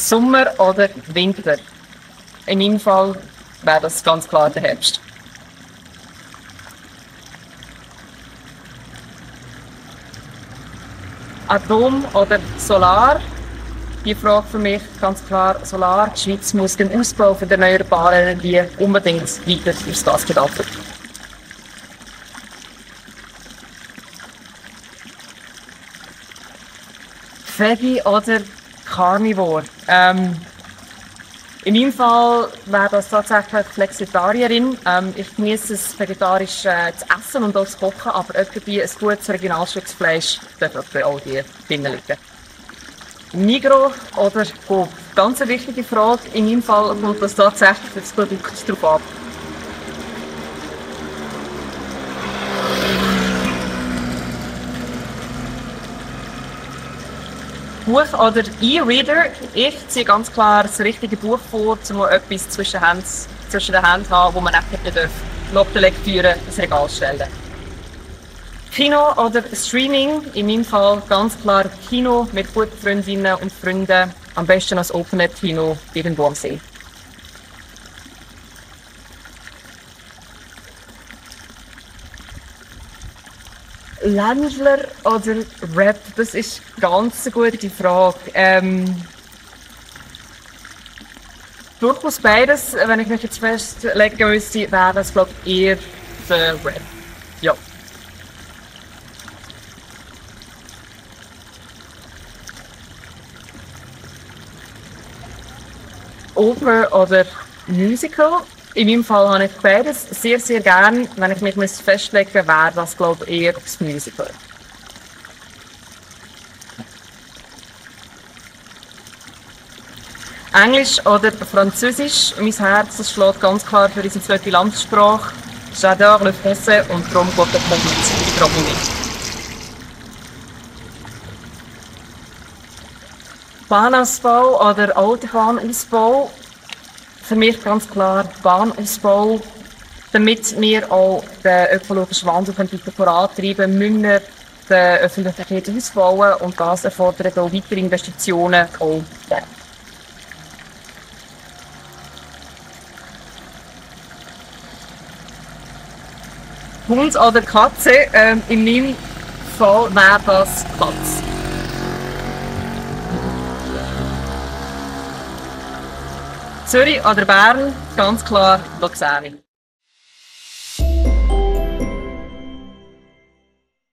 Sommer oder Winter? In meinem Fall wäre das ganz klar der Herbst. Atom oder Solar? Die Frage für mich ganz klar Solar. Die Schweiz muss den Ausbau der erneuerbaren Energie unbedingt weiter aufs Gas pedalen. Veggie oder Carnivore? In meinem Fall wäre das tatsächlich Flexitarierin. Ich genieße es, vegetarisch zu essen und auch zu kochen, aber irgendwie ein gutes Originalstück Fleisch darf auch die drinnen liegen. Migros oder Coop? Ganz eine wichtige Frage. In meinem Fall kommt das tatsächlich für das Produkt drauf ab. Buch oder E-Reader? Ich ziehe ganz klar das richtige Buch vor, um etwas zwischen den Händen zu haben, wo man nicht nach der Lektüre ins Regal stellen. Kino oder Streaming? In meinem Fall ganz klar Kino mit guten Freundinnen und Freunden. Am besten als Open-Air-Kino irgendwo am See. Ländler oder Rap? Das ist ganz eine gute Frage. Durchaus beides. Wenn ich mich jetzt festlegen müsste, wäre das glaube ich eher der Rap. Ja. Oper oder Musical? In meinem Fall habe ich beides sehr, sehr gern. Wenn ich mich festlegen müsste, wäre das glaube ich eher das Musical. Englisch oder Französisch? Mein Herz das schlägt ganz klar für unsere zweite Landessprache. J'adore le français und darum geht der Punkt nicht. Bahnausbau oder Autobahnausbau? Für mich ganz klar Bahnausbau. Damit wir auch den ökologischen Wandel weiter vorantreiben, müssen wir den öffentlichen Verkehr ausbauen und das erfordert auch weitere Investitionen. Auch Hund oder Katze? In meinem Fall wäre das Katze. Zürich oder Bern? Ganz klar Luzern.